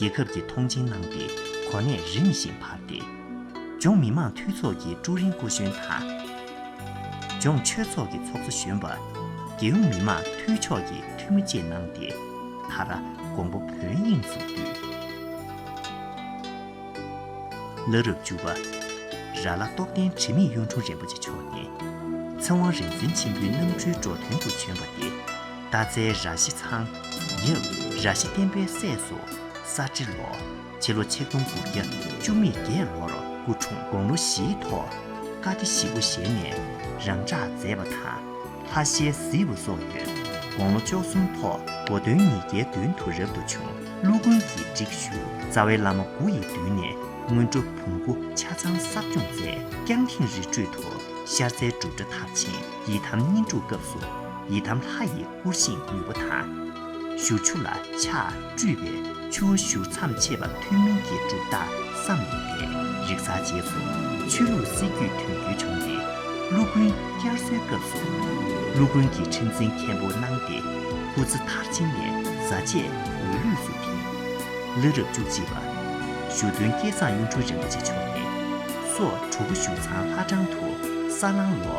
རྒྱལ་ཁབ་ཀྱིས་མཐོང་ཆེན་གནང་སྟེ་གོ་གནས་རིམ་བཞིན་འཕར་ཏེ། ལྗོངས་མི་དམངས་འཐུས་ཚོགས་ཀྱི་ཀྲུའུ་རིན་སྐུ་གཞོན་དང་། ལྗོངས་ཆོས་ཚོགས་ཀྱི་ཚོགས་གཙོ་གཞོན་པ། རྒྱལ་ཡོངས་མི་དམངས་འཐུས་ཚོགས་ཀྱི་འཐུས་མི་བཅས་གནང་སྟེ། མཐར་དགོངས་པ་བོན་དབྱིངས་སུ་བསྡུས། བླ་རབས་བཅུ་པ། ར་ལ་རྟོགས་ལྡན་དྲི་མེད་གཡུང་དྲུང་རིན་པོ་ཆེ་མཆོག་ནི། ཚེ་དབང་རིག་འཛིན་ཆེན་པོའི་རྣམ་འཕྲུལ་འགྲོ་དོན་དུ་བྱོན་པ་སྟེ། སྟག་རྩེའི་ར་བཞི་ཚང་། ཡབ་ར་བཞི་བསྟན་པའི་སྲས་སུ་ས་ཁྲི་ལོ། ཕྱི་ལོ་ཆིག་སྟོང་དགུ་བརྒྱ་བཅུ་མེད་བརྒྱད་ལོར་སྐུ་འཁྲུངས། དགུང་ལོ་བཞིའི་ཐོག་བཀའ་སྡེ་བཞི་པོ་བཞེས་ནས་རང་འཇགས་མཛད་པ་དང་། ལྷ་ཞལ་གཟིགས་པ་སོགས་ཡོད། དགུང་ལོ་བཅུ་གསུམ་ཐོག་གོ་སྟོན་ཉིས་བརྒྱའི་མདུན་དུ་རབ་ཏུ་བྱུང་། ཀླུ་མགོན་གྱིས་བསྒྲིགས་ཞུ། རྩ་བའི་བླ་མ་དགུ་ཡི་མདུན་ནས་སྔོན་འགྲོ་བོང་གུ་ཆ་ཚང་གསར་སྐྱོང་མཛད། སྐྱང་ཐིང་རི་ཁྲོད་དུ་ཤར་རྩེའི་སྒྲུབ་གྲྭ་མཐར་ཕྱིན། ཡི་དམ་བསྙེན་སྒྲུབ་སྐབས་སུ་ཡི་དམ་ལྷ་ཡི་སྐུར་བཞེངས་ནུས་པ་དང་། བཞུགས་ཆུ་ལ་ཕྱག་སྤྲུལ་པའི་ཆུ་བོ་བཞུར་མཚམས་ཕྱེད་པ་ཐུན་མིན་གྱི་གྲུབ་རྟགས་སམ་ཡིན་པས། རིགས་གསར་རྗེས་སུ་ཆོས་ལུགས་སྲིད་བརྒྱུད་དོན་འཁྱོལ་བྱུང་སྟེ། ཀླུ་མགོན་བསྐྱར་གསོའི་སྐབས་སུ། ཀླུ་མགོན་གྱིས་ཁྲི་འཛིན་མཁན་པོ་གནང་སྟེ། སྐུ་ཚེ་མཐར་ཕྱིན་ནས་རྫ་ཆས་འོས་བླུགས་སུ་ཐིམ། ལ་རབས་བཅུ་གཅིག་པ། ཞུ་སྟོན་སྐལ་བཟང་གཡུང་དྲུང་རིན་པོ་ཆེ་མཆོག་ནི། སོག་གྲུ་གུ་བཞུགས་ཚང་ལྷ་བྲང་དུ་ས་གླང་ལོ།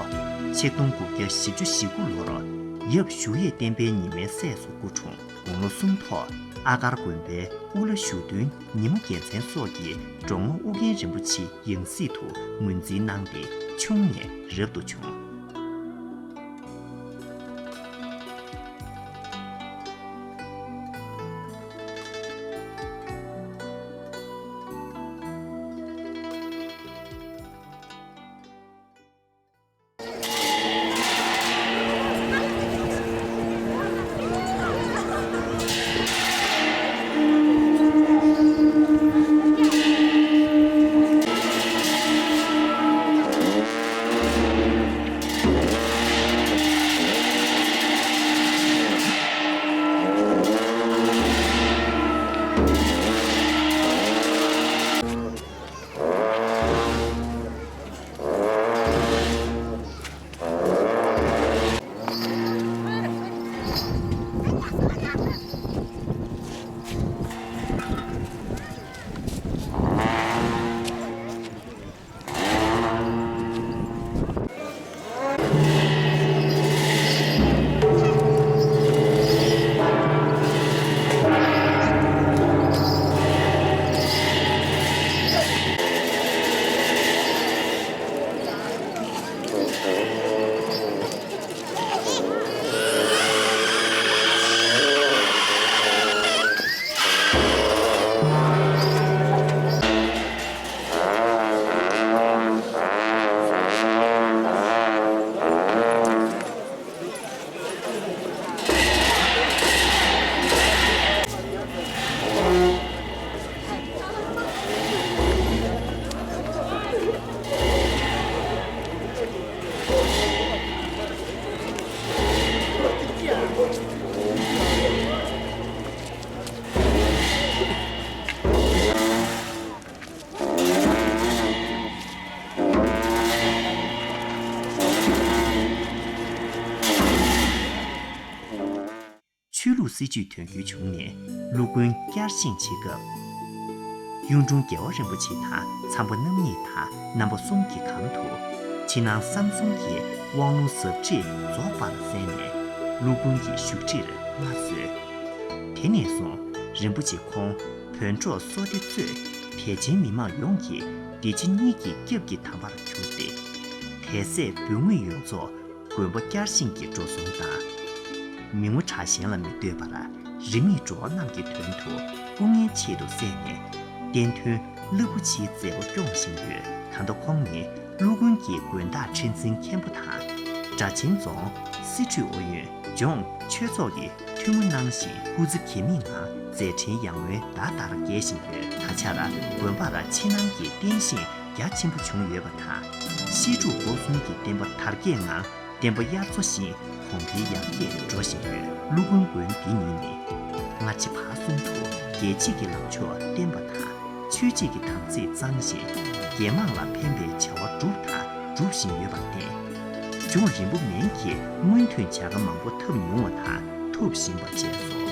ཆིག་སྟོང་དགུ་བརྒྱ་བཞི་བཅུ་ཞེ་དགུ་ལོར་ཡབ་ཞུ་ཡས་བསྟན་པའི་ཉི་མའི་སྲས་སུ་སྐུ་འཁྲུངས། དགུང་ལོ་གསུམ་ཐོག་ཨ་གར་དགོན་པའི་དབུ་བླ་ཞུ་སྟོན་ཉི་མ་རྒྱལ་མཚན་སོགས་ཀྱིས་འབྲོང་མོ་ཨུ་རྒྱན་རིན་པོ་ཆེའི་ཡང་སྲིད་དུ་ངོས་འཛིན་གནང་སྟེ་ཆུང་ནས་རབ་ཏུ་བྱུང་། ཆོས་ལུགས་སྲིད་ཇུས་དོན་འཁྱོལ་བྱུང་ནས་ཀླུ་མགོན་བསྐྱར་བཞེངས་བྱེད་སྐབས། གཡུང་དྲུང་རྒྱལ་བ་རིན་པོ་ཆེ་དང་ཚངས་པ་རྣམ་གཉིས་དང་རྣམ་པ་གསུམ་གྱི་གམ་དུ་ཕྱི་ནང་གསང་གསུམ་གྱི་དབང་ལུང་ཟབ་ཁྲིད་རྫོགས་པར་གསན་ནས་ཀླུ་མགོན་གྱི་བཞུགས་ཁྲིར་མངའ་གསོལ། དེ་ནས་བཟུང་རིན་པོ་ཆེ་ཁོང་བོད་འབྲོག་སོ་ཏི་གཙོས་དད་ཅན་མི་མང་ཡོངས་ཀྱི་བདེ་ཆེན་གཉིས་ཀྱི་སྐྱབས་ཀྱི་དམ་པར་གྱུར་ཏེ། དད་སྲས་འབུལ་དངོས་ཡོངས་རྫོགས་དགོན་པ་བསྐྱར་བཞེངས་ཀྱི་འགྲོ་སོང་དང་། མི་ངོ་ཕྲག་གཞན་ལ་མི་ལྟོས་པར་རིས་མེད་འགྲོ་བ་རྣམས་ཀྱི་དོན་དུ་སྐུ་ངལ་ཆེད་དུ་བསྲེས་ནས་བསྟན་དོན་རླབས་པོ་ཆེའི་མཛད་པ་སྐྱོང་བཞིན་ཡོད། ད་ལྟ་ཁོང་ནི་ཀླུ་མགོན་གྱི་དགོན་བདག་ཁྲི་འཛིན་མཁན་པོ་དང་། སྦྲ་ཆེན་རྫོང་སྲིད་གྲོས་ཨུ་ཡོན། ལྗོངས་ཆོས་ཚོགས་ཀྱི་འཐུས་མི་གནང་བཞིན་སྐུ་ཚེ་གེ་མིག་ངང་མཛད་འཕྲིན་ཡར་ངོའི་ཟླ་ལྟར་རྒྱས་བཞིན་ཡོད། ད་ཆར་དགོན་པར་ཕྱི་ནང་གི་བསྟན་བཤིག་རྒྱ་ཆེན་པོ་བྱུང་ཡོད་པ་དང་། བཤད་སྒྲུབ་སྒོ་གསུམ་གྱི་བསྟན་པ་དར་རྒྱས་ངང་བསྟན་པ་དབྱར་མཚོ་བཞིན་གོང་འཕེལ་ཡར་རྒྱས་འགྲོ་བཞིན་ཡོད། ཀླུ་མགོན་དགོན་འདི་ཉིད་ནི་སྔ་ཕྱི་བར་གསུམ་དུ་རྒྱལ་གཅེས་ཀྱི་ལངས་ཕྱོགས་བསྟན་པ་དང་ཆོས་གཅེས་ཀྱི་དམ་ཚིག་གཙང་ཞིང་། རྒྱལ་དམངས་ལ་ཕན་པའི་བྱ་བ་བསྒྲུབས་དང་སྒྲུབ་བཞིན་ཡོད་པར་བརྟེན། ལྗོངས་རིན་པོ་མན་གྱི་སྔོན་ཐོན་བྱ་དགའ་མང་པོ་ཐོབ་མྱོང་བ་དང་ཐོབ་བཞིན་པ་བཅས་སོ།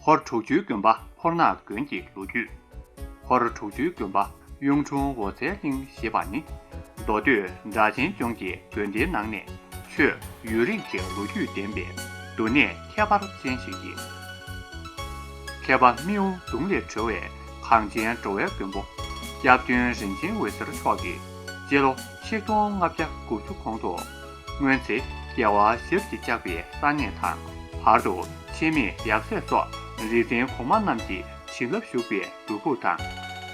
ཧོར་དྲུག་ཅུའི་དགོན་པ་ཧོར་ནག་དགོན་གྱི་ལོ་རྒྱུས། ཧོར་དྲུག་ཅུའི་དགོན་པ་གཡུང་དྲུང་འོད་གསལ་གླིང་ཞེས་པ་ནི། མདོ་སྟོད་སྦྲ་ཆེན་ལྗོངས་ཀྱི་དགོན་སྡེའི་ནང་ནས་ཆོས་ཡུན་རིང་གི་ལོ་རྒྱུས་ལྡན་པའི་འདུ་གནས་ཁྱད་པར་ཅན་ཞིག་ཡིན། མཁས་པ་རྨེའུ་གདུང་ལས་གྲོལ་བའི་གངས་ཅན་འགྲོ་བའི་མགོན་པོ་སྐྱབས་མགོན་རིན་ཆེན་འོད་ཟེར་མཆོག་གིས་སྤྱི་ལོ་ཆིག་སྟོང་ལྔ་བརྒྱ་དགུ་བཅུ་གོང་དུ། སྔོན་ཚེ་རྒྱལ་བ་ཞབས་ཀྱིས་བཅགས་པའི་ས་གནས་དང་། བར་དུ་འཆི་མེད་ཡབ་སྲས་སོགས་རིག་འཛིན་གོང་མ་རྣམས་ཀྱི་བྱིན་རླབས་ཞུགས་པའི་སྒྲུབ་ཕུག་དང་།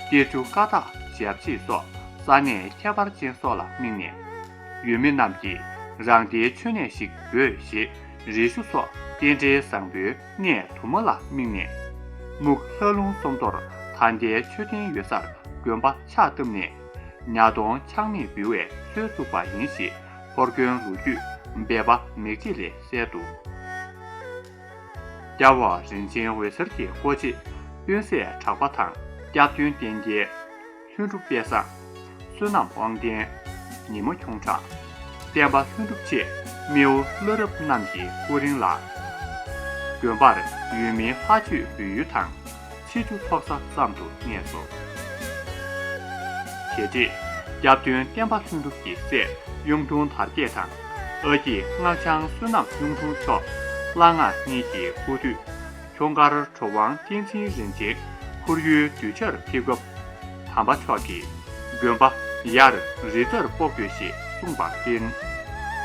གཏེར་ཆུ་ཀ་དག་ཞབས་རྗེས་སོགས་ས་གནས་ཁྱད་པར་ཅན་སོགས་ལ་དམིགས་ནས། ཡུལ་མི་རྣམས་ཀྱིས་རང་སྡེའི་མཆོད་གནས་ཤིག་དགོས་ཞེས་རེ་ཞུ་སོགས་རྟེན་འབྲེལ་བཟང་པོའི་གནས་དུ་མ་ལ་དམིགས་ནས། སྨུག་ལྷ་ལུང་སུམ་མདོར་ད་ལྟའི་མཆོད་རྟེན་ཡོད་སར་དགོན་པ་ཕྱག་བཏབ་ནས། ཉ་སྟོང་ཆག་མེད་འབུལ་བའི་སྲོལ་བཙུགས་པ་ཡིན་ཞེས་ཧོར་དགོན་ལོ་རྒྱུས་སྦལ་པ་མིག་འབྱེད་ལས་གསལ་འདུག་སྐྱབས་འོག་རིན་ཆེན་འོད་ཟེར་གྱི་སྐུ་རྗེས་དཔོན་གསས་གྲགས་པ་དང་། སྐྱབས་མགོན་བསྟན་རྒྱལ། ལྷུན་གྲུབ་དཔལ་བཟང་། བསོད་ནམས་དབང་ལྡན། ཉི་མ་ཁྱུང་ཁྲ། བསྟན་པ་ལྷུན་གྲུབ་ཆེ་རྨེའུ་བླ་རབས་རྣམས་ཀྱི་སྐུ་རིང་ལ། དགོན་པར་ཡུལ་མིའི་ལྷ་ཆོས་འབུལ་ཡུལ་དང་། ཆེ་ཆུང་ཚོགས་བསགས་ཙམ་དུ་གནས་སོ། དེ་རྗེས་སྐྱབས་མགོན་བསྟན་པ་ལྷུན་གྲུབ་ཀྱི་སྲས་གཡུང་དྲུང་དར་རྒྱས་དང་། ཨ་སྐྱིད་སྔགས་འཆང་བསོད་ནམས་གཡུང་དྲུང་མཆོག་བླ་སྔགས་གཉིས་ཀྱི་སྐུ་དུས། ཁྱུང་དཀར་གྲུབ་དབང་བསྟན་འཛིན་རིན་ཆེན་ཁོར་ཡུག་གདུལ་བྱར་ཕེབས་སྐབས། དམ་པ་མཆོག་གིས་དགོན་པ་ཡར་རི་རྩེར་སྤོ་དགོས་ཞེས་གསུངས་པར་བརྟེན།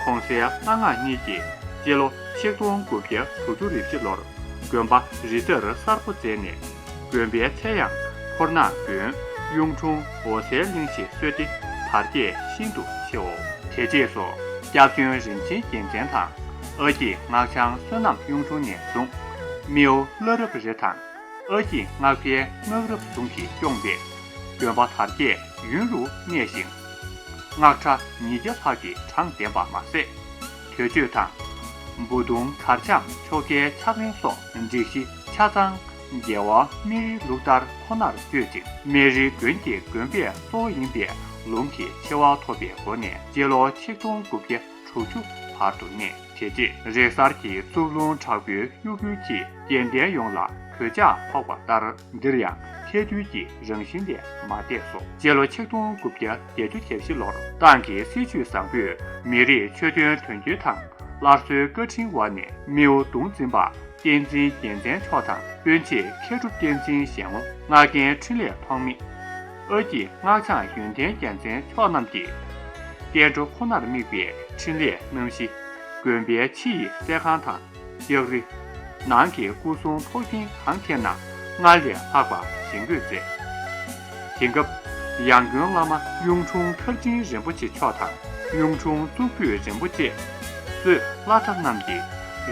གོང་གསལ་བླ་སྔགས་གཉིས་ཀྱིས་སྤྱི་ལོ་ཆིག་སྟོང་དགུ་བརྒྱ་དྲུག་ཅུ་རེ་བཞི་ལོར་དགོན་པ་རི་རྩེར་གསར་སྤོ་མཛད་ནས། དགོན་པའི་མཚན་ཡང་ཧོར་ནག་དགོན་གཡུང་དྲུང་འོད་གསལ་གླིང་ཞེས་གསོལ་ཏེ་དར་རྒྱས་ཤིན་ཏུ་ཆེའོ། དེ་རྗེས་སུ་སྐྱབས་མགོན་རིན་ཆེན་རྒྱལ་མཚན་དང་། ཨ་སྐྱིད་སྔགས་འཆང་བསོད་ནམས་གཡུང་དྲུང་ནས་བཟུང་རྨེའུ་བླ་རབས་རེ་དང་། ཨ་སྐྱིད་སྔགས་པའི་སྔགས་རབས་ཟུང་གིས་སྐྱོང་བའི་དགོན་པ་དར་རྒྱས་ཡུན་རུ་གནས་ཤིང་། སྔགས་གྲྭ་ཉིས་བརྒྱ་ལྷག་གི་གྲངས་ལྡན་པ་མ་ཟད། དུས་མཆོད་དང་། འབུ་དུང་གར་འཆམ་ཆོ་གའི་ཕྱག་ལེན་སོགས་སྒྲིག་གཞི་ཆ་ཚང་རྒྱལ་བ་སྨན་རིའི་ལུགས་ལྟར་ཁོ་ནར་སྤྱོད་ཅིང་། སྨན་རིའི་དགོན་གྱི་དགོན་པའི་གཙོ་བོ་ཡིན་པའི་ལུང་གི་ཆེ་བ་ཐོབ་པའི་སྒོ་ནས་སྤྱི་ལོ་ཆིག་སྟོང་དགུ་བརྒྱ་དྲུག་ཅུ་བར་དུ་གནས། དེ་རྗེས་རེས་གསར་གྱི་གཙུག་ལུང་དྲག་པོའི་གཡོ་འགུལ་གྱིས་དགེ་ལྡན་ཡོངས་ལ་གོད་ཆག་ཕོག་པ་ལྟར། འདིར་ཡང་ཐལ་རྡུལ་གྱི་རང་བཞིན་ལས་མ་འདས་སོ། སྤྱི་ལོ་ཆིག་སྟོང་དགུ་བརྒྱ་བརྒྱད་ཅུ་གྱ་བཞི་ལོར་ཏང་གི་སྲིད་བྱུས་བཟང་པོས་མི་རིགས་ཆོས་དོན་དོན་འཁྱོལ་དང་སླར་གསོའི་བཀའ་དྲིན་འོག་ནས་རྨེའུ་གདུང་འཛིན་པ་བསྟན་འཛིན་རྒྱལ་མཚན་མཆོག་དང་། དཔོན་ཆེ་མཁས་གྲུབ་བསྟན་འཛིན་གཞན་ངོ་། སྔགས་རྒན་འཕྲིན་ལས་ཐོགས་མེད། ཨ་སྐྱིད་སྔགས་འཆང་ཡོན་ཏན་རྒྱལ་མཚན་མཆོག་རྣམས་ཀྱིས། བསྟན་འགྲོ་ཁོ་ནར་དམིགས་པའི་འཕྲིན་ལས་རྣམ་བཞི། དགོན་པའི་ཕྱི་ཡི་གསས་ཁང་དང་། ལྕགས་རི། ནང་གི་སྐུ་གསུང་ཐུགས་རྟེན་གང་ཐད་ན་སྔར་ལས་ལྷག་པ་བཞེངས་བཀོད་མཛད། དེང་སྐབས་ཡང་དགོན་བླ་མ་གཡུང་དྲུང་མཐར་ཕྱིན་རིན་པོ་ཆེ་མཆོག་དང་། གཡུང་དྲུང་གཙུག་ཕུད་རིན་པོ་ཆེ་གཙོས་བླ་གྲྭ་རྣམས་ཀྱིས་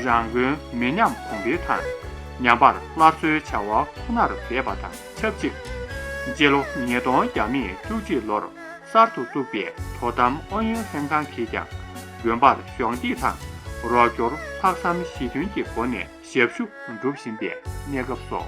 རང་དགོན་མི་ཉམས་གོང་འཕེལ་དང་། ཉམས་པར་སླར་གསོའི་བྱ་བ་ཁོ་ནར་མཛད་པ་དང་ཆབས་ཅིག་སྤྱི་ལོ་ཉིས་སྟོང་བརྒྱ་མེད་བཅུ་གཅིག་ལོར་གསར་དུ་བཙུགས་པའི་དོ་དམ་ཨུ་ཡོན་ལྷན་ཁང་གིས་ཀྱང་དགོན་པར་གཞོགས་འདེགས་དང་རོགས་སྐྱོར་ལྷག་བསམ་ཞེ་འདུན་གྱི་སྒོ་ནས་ཞབས་ཞུ་སྒྲུབ་བཞིན་པའི་གནས་སྐབས་སོ།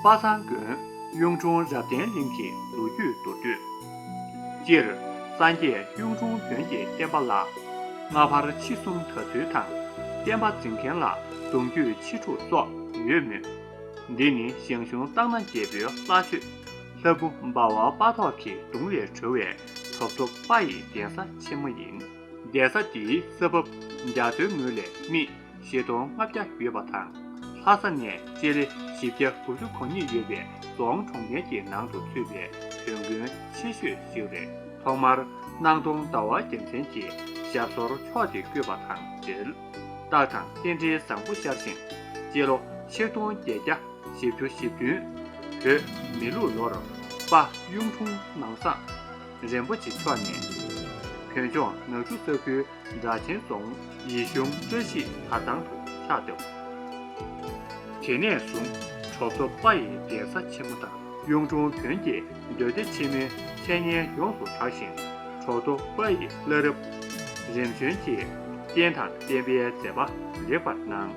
པ་སངས་དགོན་གཡུང་དྲུང་རབ་བརྟན་གླིང་གི་ལོ་རྒྱུས་མདོར་བསྡུས། སྤྱིར། སངས་རྒྱས་གཡུང་དྲུང་བོན་གྱི་བསྟན་པ་ལ། སྔ་ཕར་ཕྱི་གསུམ་དར་ཚུལ་དང་། བསྟན་པ་འཛིན་མཁན་ལ་གདུང་རྒྱུད་ཆེ་དྲུག་སོགས་ཡོད་མོད། འདི་ནི་ཞང་ཞུང་སྟག་སྣ་རྒྱལ་པོའི་བླ་མཆོད་ལྷ་བུ་འབའ་བ་དཔའ་ཐོག་གི་གདུང་ལས་གྲོལ་བའི་གྲོབ་ཐོབ་དཔའ་ཡི་གདན་ས་ཆེན་མོ་ཡིན། གདན་ས་འདིའི་ས་བབ་རྒྱ་མཚོའི་ངོས་ལས་སྨི་བཞི་སྟོང་ལྔ་བརྒྱ་ཡོད་པ་དང་། ལྷ་ས་ནས་སྤྱི་ལེ་བཞི་བརྒྱ་དགུ་བཅུ་གོ་གཉིས་ཡོད་པའི་རྫོང་གྲོང་ཁྱེར་གྱི་ནང་དུ་ཚུད་པའི་བོན་དགོན་ཆེ་ཤོས་ཤིག་རེད། ཐོག་མར་སྣང་སྟོང་ཟླ་བ་རྒྱལ་མཚན་གྱིས་ཞབས་སོར་ཕྱོགས་ཏེ་བཀོད་པ་དང་འབྲེལ། རྟགས་དང་རྟེན་འབྲེལ་བཟང་པོ་ཤར་ཞིང་། སྤྱི་ལོ་ཆིག་སྟོང་བརྒྱད་བརྒྱ་བཞི་བཅུ་ཞེ་བདུན། བོད་མེ་ལུག་ལོར་དཔའ་གཡུང་དྲུང་ནང་བཟང་རིན་པོ་ཆེ་མཆོག་ནས་བོད་ལྗོངས་ནག་ཆུ་ས་ཁུལ་སྦྲ་ཆེན་རྫོང་ཡིད་གཞུང་བཀྲ་ཤིས་དར་ཐང་དུ་ཕྱག་བཏབ། དེ་ནས་བཟུང་གྲོབ་ཐོབ་དཔའ་ཡི་གདན་ས་ཆེན་མོ་དང་། གཡུང་དྲུང་བོན་གྱི་མདོ་སྡེ་ཆེན་མོའི་འཆད་ཉན་ཡོངས་སུ་གྲགས་ཤིང་། གྲོབ་ཐོབ་དཔའ་ཡི་བླ་རབས་རིམ་བྱོན་གྱིས་རྟེན་དང་བརྟེན་པའི་མཛད་པ་ལེགས་པར་གནང་།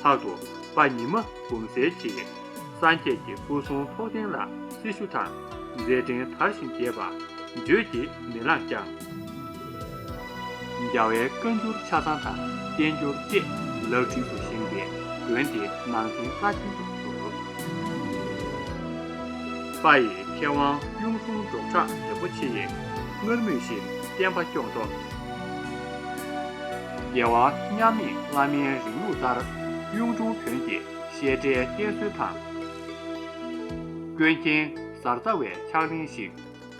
ལྷག་ཏུ་དཔའ་ཉི་མ་འབུམ་གསལ་གྱིས་སངས་རྒྱས་ཀྱི་སྐུ་གསུང་ཐུགས་རྟེན་ལ་སྲི་ཞུ་དང་མཛད་འཕྲིན་དར་ཞིང་རྒྱས་པ་བརྗོད་ཀྱིས་མི་ལངས་ཀྱང་། རྒྱལ་བའི་བཀའ་འགྱུར་ཆ་ཚང་དང་བསྟན་འགྱུར་བཅས་ལག་བྲིས་སུ་བཞེངས་ཏེ་དགོན་དེ་ནང་བཞིན་རྩ་ཆེན་དུ་གྱུར། དཔའ་ཡི་མཁས་དབང་གཡུང་དྲུང་འབྲོག་གྲགས་རིན་པོ་ཆེ་ཡིས་སྔར་མུས་བཞིན་བསྟན་པ་སྐྱོང་ཐོག་རྒྱལ་བ་མཉམ་མེད་བླ་མའི་རིང་ལུགས་ལྟར་གཡུང་དྲུང་བོན་གྱི་བཤད་གྲྭའི་བསྟེན་གསོལ་དང་། ཀུན་མཁྱེན་ཟར་ཟ་བའི་ཕྱག་ལེན་བཞིན་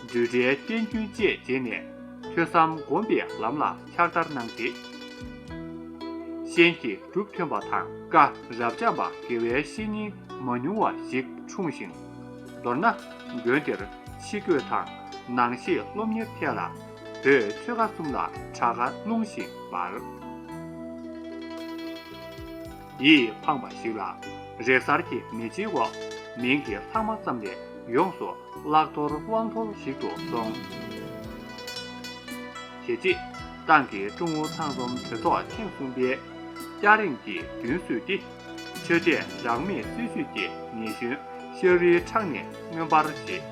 སྒྲུབ་གྲྭའི་རྟེན་རྒྱུན་བཅས་བྱས་ནས་ཐོས་བསམ་སྒོམ་པའི་ལམ་ལ་ཕྱག་བསྟར་གནང་སྟེ། གཤེན་གྱི་སྒྲུབ་ཐོན་པ་དང་བཀའ་རབ་འབྱམས་པ་དགེ་བའི་བཤེས་གཉེན་མ་ཉུང་བ་ཞིག་འཁྲུངས་ཤིང་། མདོར་ན་དགོན་འདིར་ཕྱི་བཀོད་དང་ནང་བཞེས་སློབ་གཉེར་ཐད་ལ་བོད་ཆོལ་ཁ་གསུམ་ལ་གྲགས་ཁ་ལྷུང་ཞིང་འབར། ཡིད་ཕངས་པ་ཞིག་ལ་རེས་གཟར་གྱི་མེ་ལྕེའི་འོག་མིང་གི་ལྷག་མ་ཙམ་ལས་ཡོངས་སུ་བརླག་འཐོར་དབང་འཐོར་ཞིག་ཏུ་སོང་། དེ་རྗེས་ཏང་གི་ཀྲུང་ཨུ་ཚང་འཛོམས་གྲོས་ཚོགས་ཐེངས་གསུམ་པའི་བསྐྱར་རིམ་གྱི་མདུན་བསུས་ཏེ། ཆོས་དད་རང་མོས་སྲིད་བྱུས་ཀྱི་ཉེས་སྐྱོན་ཤར་རིའི་ཕྲག་ནས་མངོན་པར་བྱེད།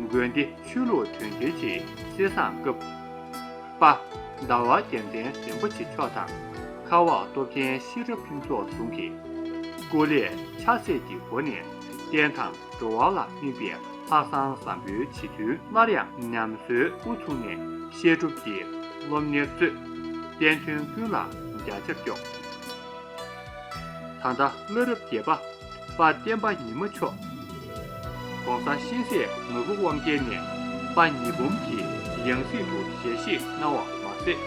དགོན་སྡེ་ཆོས་ལུགས་དོན་གཉེར་གྱི་གསེར་ཟངས་བཀབ། པ། ཟླ་བ་རྒྱལ་མཚན་རིན་པོ་ཆེ་མཆོག་དང་། ཁ་བ་སྟོབས་ཆེན་ཤེས་རབ་ཕུན་ཚོགས་ཟུང་གིས་སྐུ་ལས་ཕྱག་འཚལ་གྱི་སྒོ་ནས་བསྟན་དང་འགྲོ་བ་ལ་དམིགས་པའི་ལྷག་བསམ་བཟང་པོའི་བྱེད་ཐུན་སླར་ཡང་ཉམས་གསོའི་དབུ་ཚུགས་ནས་བཤད་སྒྲུབ་ཀྱི་སློབ་གཉེར་གཙོས་བསྟན་དོན་ཀུན་ལ་རྒྱ་ཆེར་སྐྱོང་། ད་ལྟ་བླ་རབས་བརྒྱད་པ་དཔའ་བསྟན་པ་ཉི་མ་མཆོག་༸གོང་ས་སྐྱ་སེང་དམུ་རྒོད་དབང་རྒྱལ་ནས་དཔའ་ཉི་འབུམ་གྱི་ཡང་སྲིད་དུ་ཞལ་བཞེས་གནང་བ་མ་ཟད།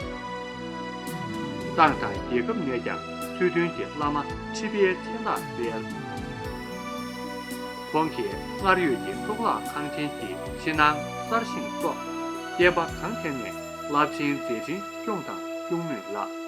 ཏང་དང་རྒྱལ་ཁབ་ནས་ཀྱང་ཚུལ་མཐུན་གྱི་བླ་མ་ཁྲི་པའི་མཚན་རྟགས་སྩལ། ཁོང་གིས་སྔར་ཡོད་ཀྱི་གཙུག་ལག་ཁང་ཆེན་གྱི་ཕྱི་ནང་གསར་བཞེངས་སོགས་བསྟན་པ་གང་ཐད་ནས་རླབས་ཆེན་མཛད་འཕྲིན་སྐྱོང་དང་སྐྱོང་མུས་ལགས།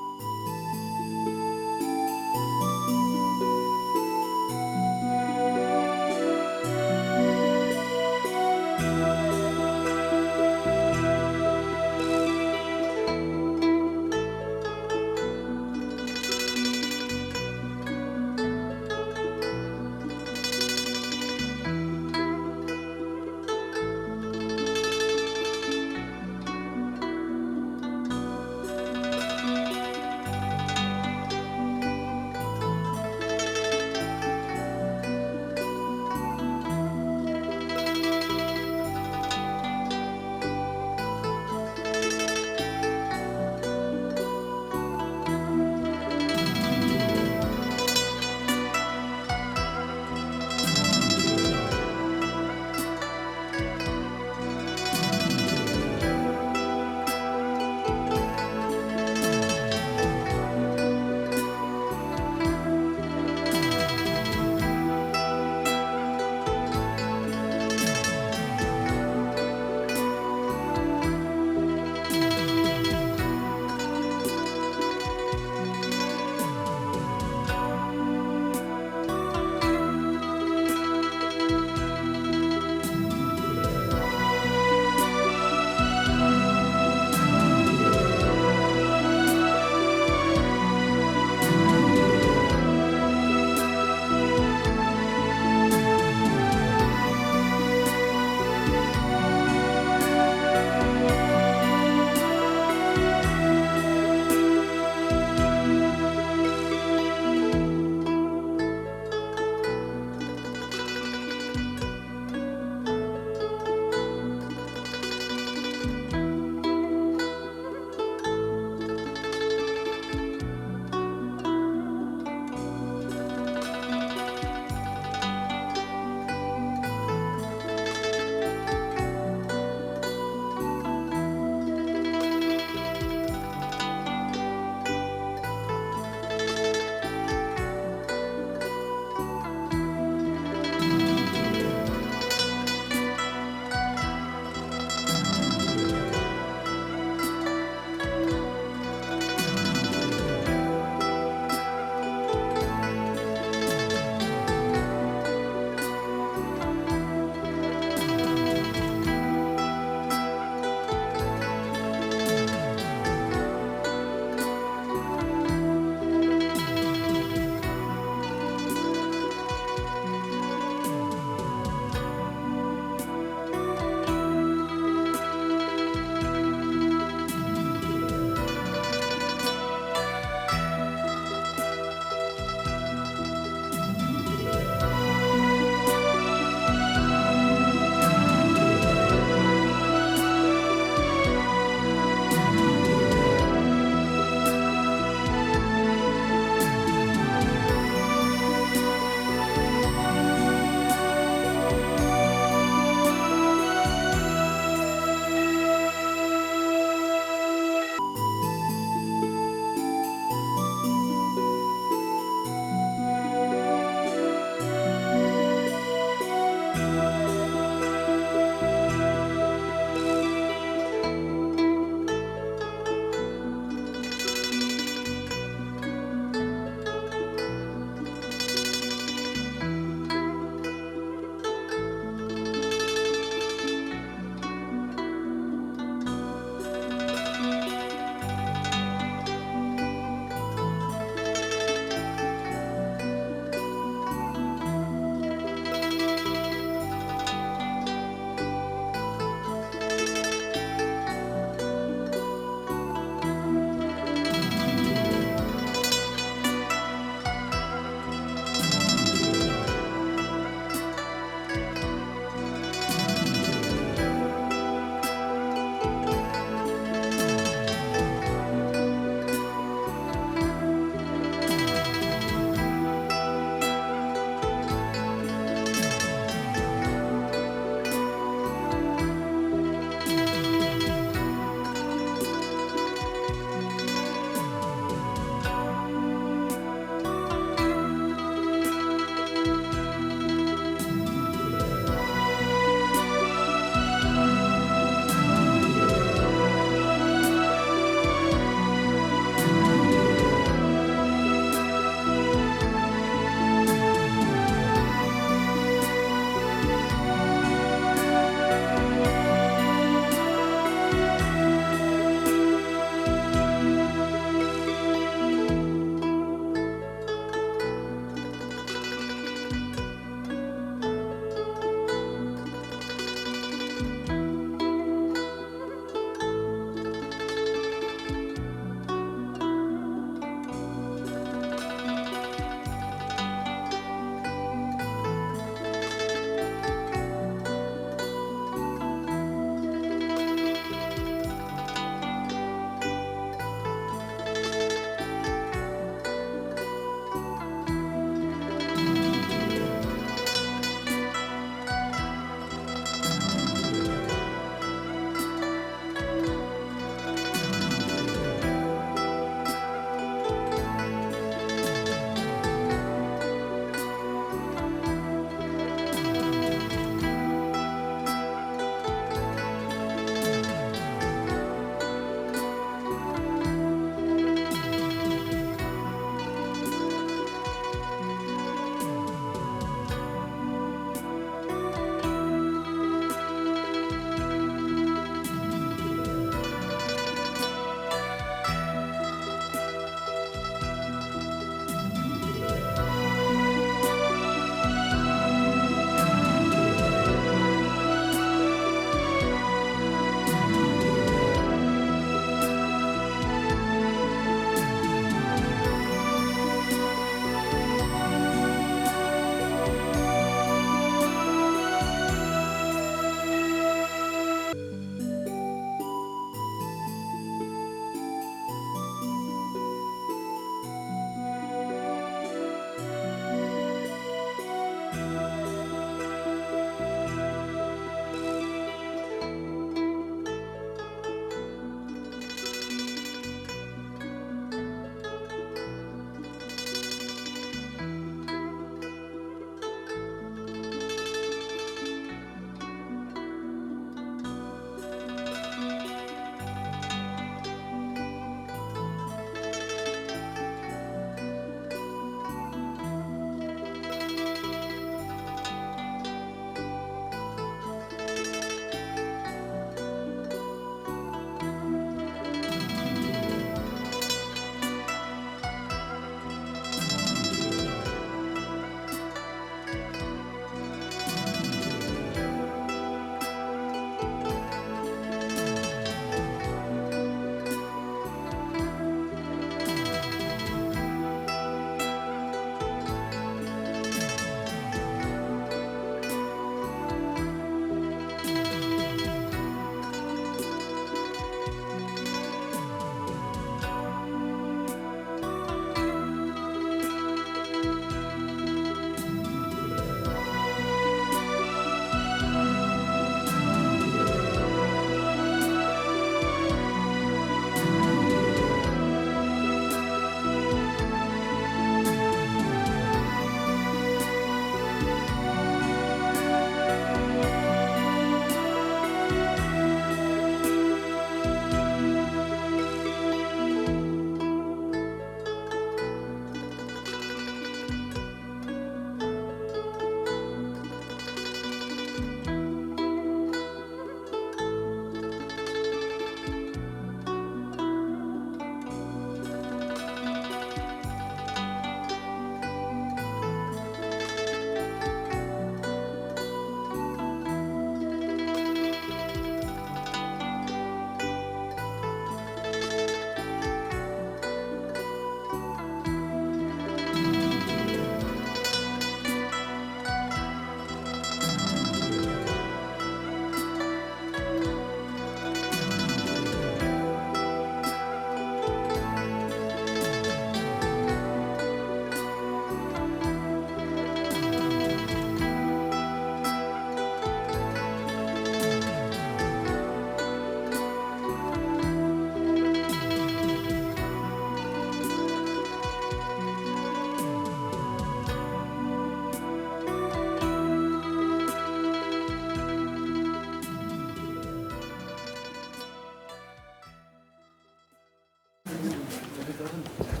བསྟན་པ་མི་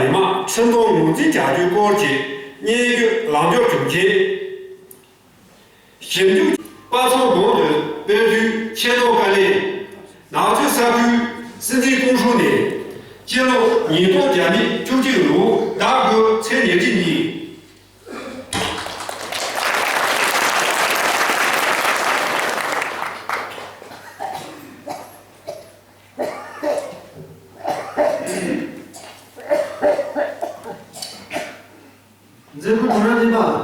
དམངས་ཁྲིམས་སྐྱོང་ངོས་འཛིན་བྱ་རྒྱུའི་སྐོར་གྱི་སྙན་ཞུ་ལག་འབྱོར་བྱུང་རྗེས། ཞིབ་འཇུག་པ་ཚང་དགོན་དུ་དཔལ་དུས་ཆེས་མཐོའི་བཀའ་བློན། ནག་ཆུ་ས་ཁུལ་སྲིད་འཛིན་ཀུང་ཧྲུའུ་ནས་སྤྱི་ལོ་ཉིས་སྟོང་བརྒྱ་མེད་བཅུ་གཅིག་ལོའི་ཟླ་དགུ་ཚེས་ཉེར་གཅིག་ཉིན། མཛད་སྒོའི་ཐོག་རང་བསྟན་པ་